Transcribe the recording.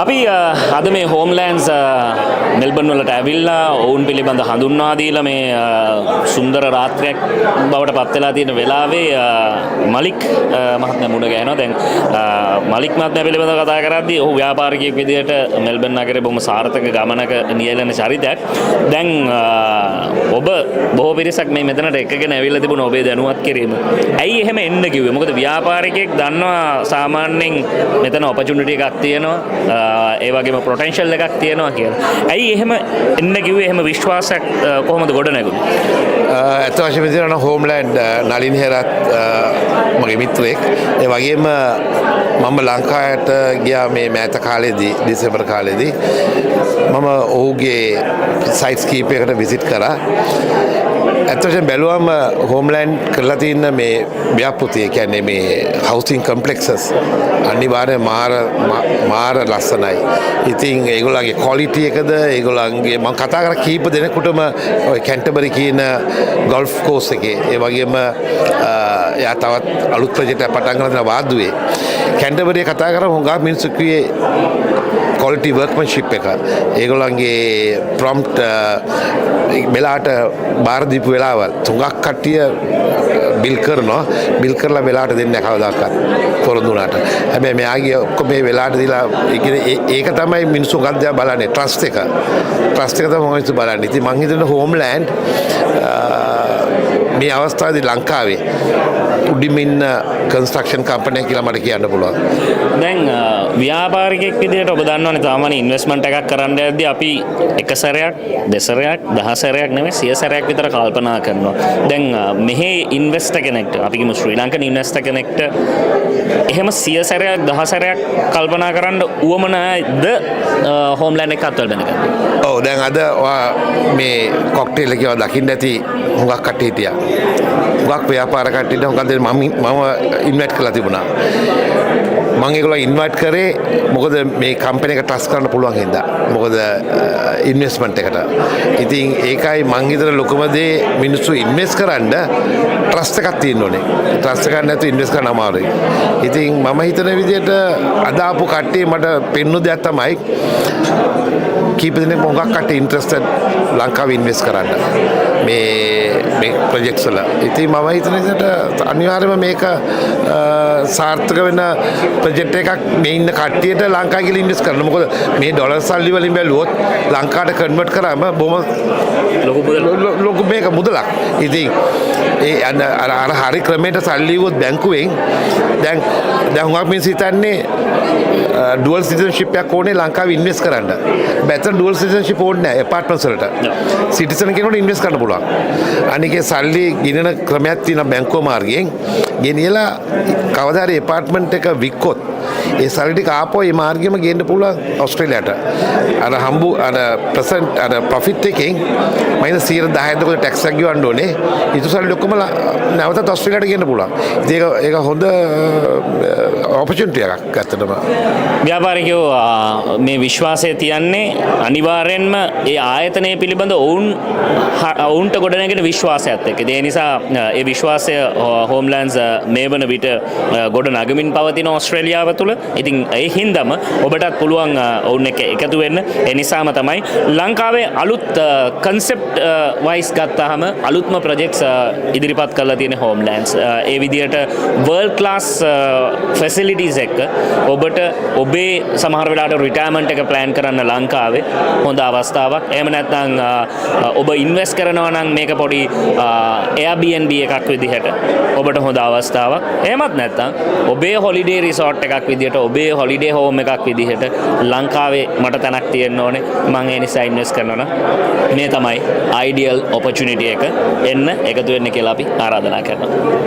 අපි අද මේ හෝම්ලෑන්ඩ්ස් මෙල්බන් වලට ඇවිල්ලා ඔවුන් පිළිබඳ හඳුන්වා දීලා මේ සුන්දර රාත්‍රියක් බවට පත් වෙලා තියෙන වෙලාවේ මලික් මහත්මයා මුණ ගැහෙනවා. දැන් මලික් මහත්මයා පිළිබඳව කතා කරද්දී ඔහු ව්‍යාපාරිකයෙක් විදිහට මෙල්බන් නගරේ බොහොම සාර්ථක ගමනක නියැලෙන චරිතයක්. දැන් ඔබ බොහෝ පිරිසක් මේ මෙතනට එකගෙන ඇවිල්ලා තිබුණ ඔබේ දැනුවත් කිරීම. ඇයි එහෙම එන්න කිව්වේ? මොකද ව්‍යාපාරිකයෙක් දන්නවා සාමාන්‍යයෙන් මෙතන ඔපචුනිටි එකක් තියෙනවා, ඒ වගේම පොටෙන්ෂල් එකක් තියෙනවා කියලා. ඇයි එහෙම එන්න කිව්වේ? එහෙම විශ්වාසයක් කොහොමද ගොඩ නැගුණේ? ඇත්ත වශයෙන්ම කියනවා නම් හෝම්ලෑන්ඩ් නලින් හේරත් මගේ මිත්‍රයෙක්. ඒ වගේම මම ලංකාවට ගියා මේ මෑත කාලේදී, දෙසැම්බර් කාලේදී. මම ඔහුගේ සයිට්ස් කීපයකට විසිට් කරා. ඇත්ත වශයෙන්ම බැලුවම හෝම්ලෑන්ඩ් කරලා තියෙන මේ ව්‍යාපෘති, ඒ කියන්නේ මේ හවුසින් කම්ප්ලෙක්සස් අනිවාර්යයෙන් මාර මාර ලස්සනයි. ඉතින් ඒගොල්ලන්ගේ ක්වොලිටි එකද, ඒගොල්ලන්ගේ මම කතා කර කීප දෙනෙකුටම ඔය කැන්ටබරි කියන ගෝල්ෆ් කෝස් එකේ, ඒ වගේම එයා තවත් අලුත් ප්‍රොජෙක්ට් එකක් පටන් ගන්න තියෙනවා වාදුවේ. කැන්ටබරි කතා කරාම හුඟක් මිනිස්සු කිව්වේ ක්වොලිටි වර්ක්මන්ෂිප් එක. ඒගොල්ලන්ගේ ප්‍රොම්ප්ට් වෙලාවට බාර දීපු වෙලාවල් තුඟක් කට්ටිය බිල් කරනවා, බිල් කරලා වෙලාවට දෙන්නේ නැහැ කවදාකවත් පොරොන්දු වුණාට. හැබැයි මෙයාගේ ඔක්කොම මේ වෙලාවට දීලා, ඒ කියන්නේ ඒක තමයි මිනිස්සු ගොඩක් දේවල් බලන්නේ, ට්‍රස්ට් එක. ට්‍රස්ට් එක තමයි මිනිස්සු බලන්නේ. ඉතින් මං හිතන්නේ හෝම්ලෑන්ඩ් මේ අවස්ථාවේදී ලංකාවේ උඩින්ම ඉන්න කන්ස්ට්‍රක්ෂන් කම්පැනි කියලා මට කියන්න පුළුවන්. දැන් ව්‍යාපාරිකයෙක් විදිහට ඔබ දන්නවනේ සාමාන්‍ය ඉන්වෙස්ට්මන්ට් එකක් කරන්න යද්දී අපි එක සැරයක්, දෙසරයක්, 10 සැරයක් නෙමෙයි, 100 සැරයක් විතර කල්පනා කරනවා. දැන් මෙහි ඉන්වෙස්ටර් කෙනෙක්ට, අපි කියමු ශ්‍රී ලංකන් ඉන්වෙස්ටර් කෙනෙක්ට, එහෙම 100 සැරයක් 10 සැරයක් කල්පනා කරන්න උවමනාද හෝම්ලෑන්ඩ් එක අත්වල බැඳගන්න? ඔව්, දැන් අද ඔයා මේ කොක්ටේල් එක ඒවා දකින්න ඇති, හුඟක් කට්ටිය හිටියා. හුඟක් ව්‍යාපාර කට්ටියට හුඟක් දෙනෙක් මම මම ඉන්වයිට් කරලා තිබුණා. මං ඒගොල්ලෝ ඉන්වයිට් කරේ මොකද මේ කම්පැනි එක ට්‍රස්ට් කරන්න පුළුවන් හින්දා. මොකද ඉන්වෙස්ට්මන්ට් එකට. ඉතින් ඒකයි මං හිතන ලොකුම දේ, මිනිස්සු ඉන්වෙස්ට් කරන්න ට්‍රස්ට් එකක් තියෙන්න ඕනේ. ට්‍රස්ට් එකක් නැතුව ඉන්වෙස්ට් කරන්න අමාරුයි. ඉතින් මම හිතන විදිහට අද ආපු කට්ටිය මට පෙන්නු දෙයක් තමයි කීප දෙනෙක්, හුඟක් කට්ටිය ඉන්ට්‍රස්ටඩ් ලංකාවේ ඉන්වෙස්ට් කරන්න මේ මේ ප්‍රොජෙක්ට්ස් වල. ඉතින් මම හිතන විදිහට අනිවාර්යයෙන්ම මේක සාර්ථක වෙන ප්‍රොජෙක්ට් එකක් මේ ඉන්න කට්ටියට ලංකාවේ ගිහලා ඉන්වෙස්ට් කරන්න. මොකද මේ ඩොලර් සල්ලි වලින් බැලුවොත් ලංකාවට කන්වර්ට් කරාම බොහොම ලොකු මුදලක්. ලොකු මේක මුදලක්. ඉතින් ඒ අර අර අර හරි ක්‍රමයට සල්ලි ඉව්වොත් බැංකුවෙන්, දැන් දැන් හුඟක් මිනිස්සු හිතන්නේ ඩුවල් සිටිසන්ෂිප් එකක් ඕනේ ලංකාවේ ඉන්වෙස්ට් කරන්න. බැතන ඩුවල් සිටිසන්ෂිප් ඕනේ නෑ ඇපාර්ට්මන්ට්ස් වලට. සිටිසන් කෙනෙකුට ඉන්වෙස්ට් කරන්න පුළුවන්. අනික ඒ සල්ලි ගිනන ක්‍රමයක් තියෙනවා බැංකුව මාර්ගයෙන්. ගෙනියලා කවදා හරි ඇපාර්ට්මන්ට් එක වික්කොත් ඒ සල්ලි ටික ආපහු ඒ මාර්ගෙම ගේන්න පුළුවන් ඕස්ට්‍රේලියාවට. අර හම්බු අර ප්‍රසන්ට් අර ප්‍රොෆිට් එකෙන් මයිනස් 10% කොට ටැක්ස් එකක් ගෙවන්න ඕනේ. ඉතුරු සල්ලි ඔක්කොම නැවතත් ඕස්ට්‍රේලියාවට ගේන්න පුළුවන්. ඉතින් ඒක ඒක හොඳ ඔපචුනිටි එකක් ඇත්තටම. ව්‍යාපාරිකයෝ මේ විශ්වාසය තියන්නේ අනිවාර්යෙන්ම ඒ ආයතනය පිළිබඳ ඔවුන්ට ගොඩනැගෙන විශ්වාසයත් එක්ක. ඒ නිසා ඒ විශ්වාසය හෝම්ලෑන්ඩ්ස් මේ වන විට ගොඩ නගමින් පවතින ඕස්ට්‍රේලියාව තුළ. ඉතින් ඒ හින්දාම ඔබටත් පුළුවන් ඔවුන් එක්ක එකතු වෙන්න. ඒ නිසාම තමයි ලංකාවේ අලුත් කන්සෙප්ට් වයිස් ගත්තාම අලුත්ම ප්‍රොජෙක්ට්ස් ඉදිරිපත් කරලා තියෙන හෝම්ලෑන්ඩ්ස්. ඒ විදිහට වර්ල්ඩ් ක්ලාස් ෆැසිලිටීස් එක්ක ඔබට ඔබේ සමහර වෙලාවට රිටයර්මන්ට් එක ප්ලෑන් කරන්න ලංකාවේ හොඳ අවස්ථාවක්. එහෙම නැත්නම් ඔබ ඉන්වෙස්ට් කරනවා නම් මේක පොඩි Airbnb එකක් විදිහට ඔබට හොඳ අවස්ථාවක්. එහෙමත් නැත්නම් ඔබේ හොලිඩේ රිසෝට් එකක් විදිහට, ඔබේ හොලිඩේ හෝම් එකක් විදිහට ලංකාවේ මට තැනක් තියෙන්න ඕනේ, මං ඒ නිසා ඉන්වෙස්ට් කරනවා නම් මේ තමයි අයිඩියල් ඔපචුනිටි එක. එන්න එකතු වෙන්න කියලා අපි ආරාධනා කරනවා.